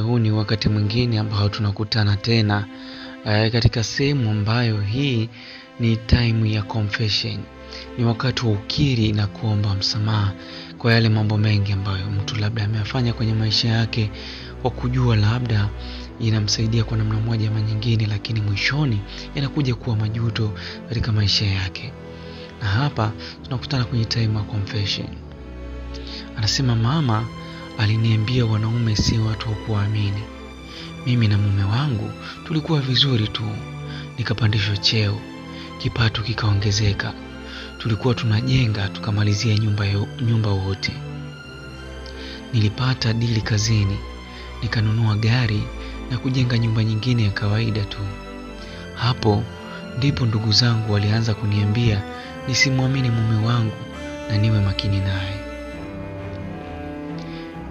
Huu ni wakati mwingine ambao tunakutana tena katika sehemu ambayo hii ni time ya confession. Ni wakati wa ukiri na kuomba msamaha kwa yale mambo mengi ambayo mtu labda ameyafanya kwenye maisha yake kwa kujua labda inamsaidia kwa namna moja ama nyingine, lakini mwishoni yanakuja kuwa majuto katika maisha yake. Na hapa tunakutana kwenye time ya confession. Anasema mama aliniambia wanaume si watu wa kuamini. Mimi na mume wangu tulikuwa vizuri tu, nikapandishwa cheo, kipato kikaongezeka. Tulikuwa tunajenga tukamalizia nyumba wote. Nilipata dili kazini, nikanunua gari na kujenga nyumba nyingine ya kawaida tu. Hapo ndipo ndugu zangu walianza kuniambia nisimwamini mume wangu na niwe makini naye.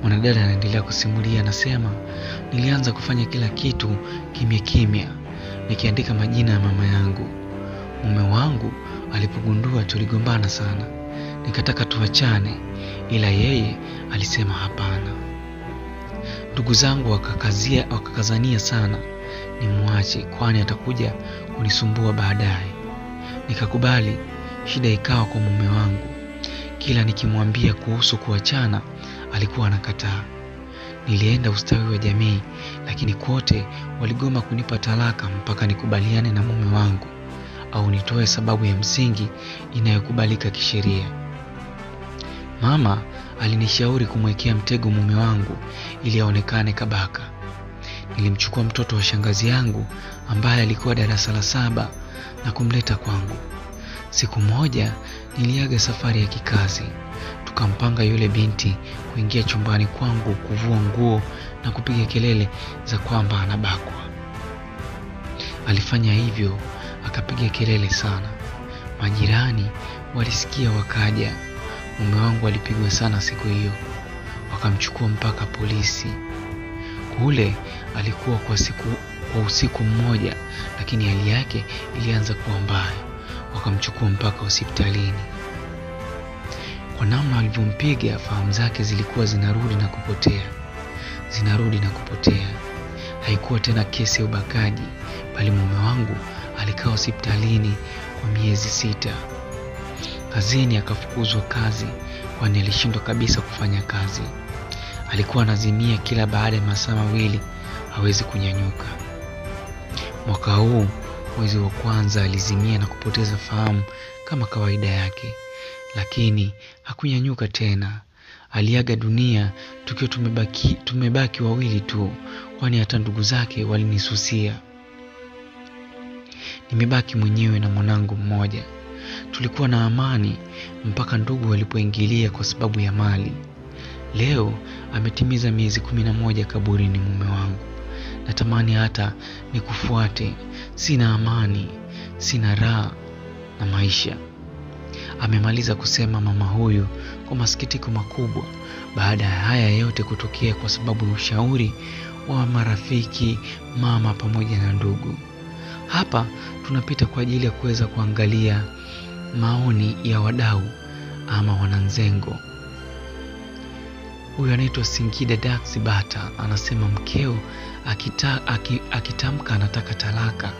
Mwanadada anaendelea kusimulia, anasema nilianza kufanya kila kitu kimya kimya, nikiandika majina ya mama yangu. Mume wangu alipogundua tuligombana sana, nikataka tuachane, ila yeye alisema hapana. Ndugu zangu wakakazania sana nimwache, kwani atakuja kunisumbua baadaye. Nikakubali. Shida ikawa kwa mume wangu. Kila nikimwambia kuhusu kuachana alikuwa anakataa. Nilienda ustawi wa jamii, lakini kote waligoma kunipa talaka mpaka nikubaliane na mume wangu au nitoe sababu ya msingi inayokubalika kisheria. Mama alinishauri kumwekea mtego mume wangu ili aonekane kabaka. Nilimchukua mtoto wa shangazi yangu ambaye alikuwa darasa la 7 na kumleta kwangu. Siku moja niliaga safari ya kikazi. Tukampanga yule binti kuingia chumbani kwangu, kuvua nguo na kupiga kelele za kwamba anabakwa. Alifanya hivyo, akapiga kelele sana. Majirani walisikia wakaja. Mume wangu alipigwa sana siku hiyo. Wakamchukua mpaka polisi. Kule alikuwa kwa usiku mmoja, lakini hali yake ilianza kuwa mbaya. Wakamchukua mpaka hospitalini. Kwa namna walivyompiga, fahamu zake zilikuwa zinarudi na kupotea, zinarudi na kupotea. Haikuwa tena kesi ya ubakaji, bali mume wangu alikaa hospitalini kwa miezi 6. Kazini akafukuzwa kazi, kwani alishindwa kabisa kufanya kazi. Alikuwa anazimia kila baada ya masaa 2, hawezi kunyanyuka. Mwaka huu mwezi wa kwanza alizimia na kupoteza fahamu kama kawaida yake, lakini hakunyanyuka tena. Aliaga dunia tukiwa tumebaki wawili tu, kwani hata ndugu zake walinisusia. Nimebaki mwenyewe na mwanangu mmoja. Tulikuwa na amani mpaka ndugu walipoingilia kwa sababu ya mali. Leo ametimiza miezi 11 kaburini mume wangu. Natamani hata nikufuate. Sina amani, sina raha na maisha. Amemaliza kusema mama huyu kwa masikitiko makubwa baada ya haya yote kutokea kwa sababu ya ushauri wa marafiki, mama pamoja na ndugu. Hapa tunapita kwa ajili ya kuweza kuangalia maoni ya wadau ama wananzengo. Huyu anaitwa Singida Dax Bata, anasema mkeo akitamka anataka talaka,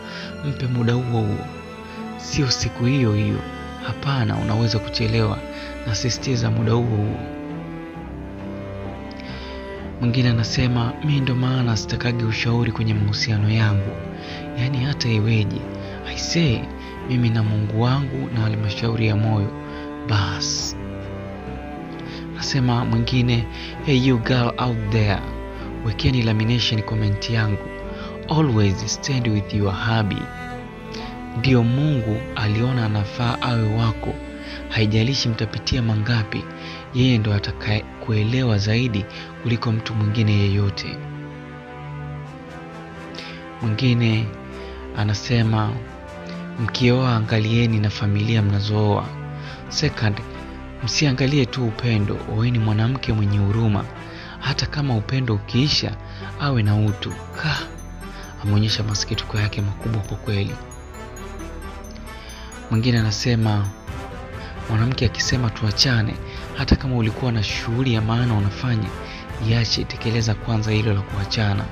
mpe muda huo huo, sio siku hiyo hiyo. Hapana, unaweza kuchelewa, nasisitiza muda huo huo. Mwingine anasema mimi ndo maana sitakagi ushauri kwenye mahusiano yangu, yani hata iweje, I say mimi na Mungu wangu na halmashauri ya moyo bas. Nasema mwingine, hey you girl out there, wekeni lamination comment yangu, always stand with your hubby. Ndio Mungu aliona anafaa awe wako, haijalishi mtapitia mangapi, yeye ndo atakaye kuelewa zaidi kuliko mtu mwingine yeyote. Mwingine anasema mkioa angalieni na familia mnazooa. Second, msiangalie tu upendo, oeni mwanamke mwenye huruma, hata kama upendo ukiisha awe na utu. Ameonyesha masikitiko yake makubwa kwa kweli. Mwingine anasema mwanamke akisema tuachane, hata kama ulikuwa na shughuli ya maana unafanya, Iache, tekeleza kwanza hilo la kuachana.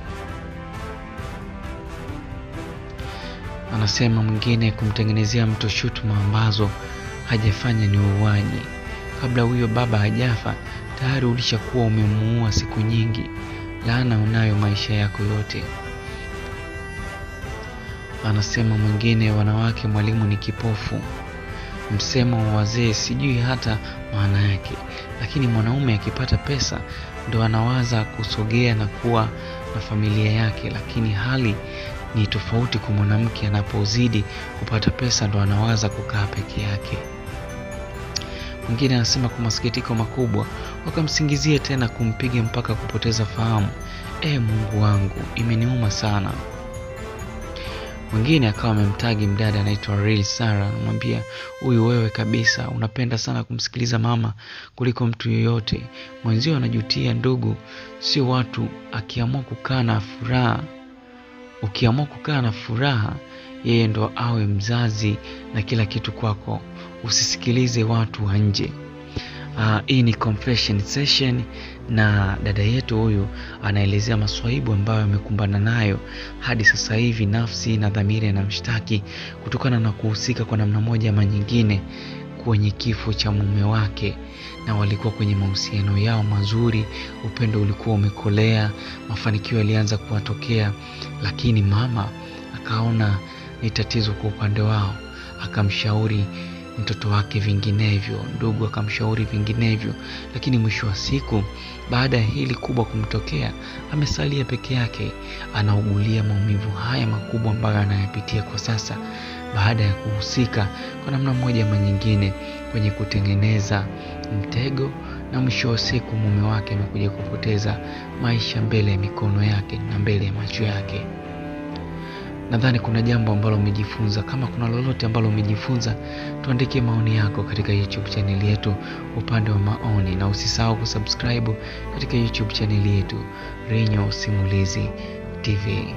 Anasema mwingine, kumtengenezea mtu shutuma ambazo hajafanya ni uuaji. Kabla huyo baba hajafa tayari ulishakuwa umemuua siku nyingi. Laana unayo maisha yako yote. Anasema mwingine, wanawake mwalimu ni kipofu. Msemo wa wazee sijui hata maana yake, lakini mwanaume akipata pesa ndo anawaza kusogea na kuwa na familia yake, lakini hali ni tofauti kwa mwanamke, anapozidi kupata pesa ndo anawaza kukaa peke yake. Mwingine anasema kwa masikitiko makubwa wakamsingizia tena kumpiga mpaka kupoteza fahamu. Mungu wangu, imeniuma sana. Mwingine akawa amemtagi mdada anaitwa Real Sarah, anamwambia huyu wewe kabisa unapenda sana kumsikiliza mama kuliko mtu yoyote. Mwenzio anajutia ndugu, sio watu. Akiamua kukaa na furaha, ukiamua kukaa na furaha, yeye ndo awe mzazi na kila kitu kwako. Usisikilize watu wa nje. Hii ni confession session, na dada yetu huyu anaelezea maswaibu ambayo amekumbana nayo hadi sasa hivi. Nafsi na dhamiri anamshtaki kutokana na kuhusika kwa namna moja ama nyingine kwenye kifo cha mume wake, na walikuwa kwenye mahusiano yao mazuri, upendo ulikuwa umekolea, mafanikio yalianza kuwatokea, lakini mama akaona ni tatizo kwa upande wao, akamshauri mtoto wake vinginevyo, ndugu akamshauri vinginevyo, lakini mwisho wa siku baada ya hili kubwa kumtokea, amesalia peke yake, anaugulia maumivu haya makubwa ambayo anayapitia kwa sasa, baada ya kuhusika kwa namna moja ama nyingine kwenye kutengeneza mtego, na mwisho wa siku mume wake amekuja kupoteza maisha mbele ya mikono yake na mbele ya macho yake. Nadhani kuna jambo ambalo umejifunza. Kama kuna lolote ambalo umejifunza, tuandikie maoni yako katika YouTube channel yetu upande wa maoni, na usisahau kusubscribe katika YouTube channel yetu Rinyo Simulizi TV.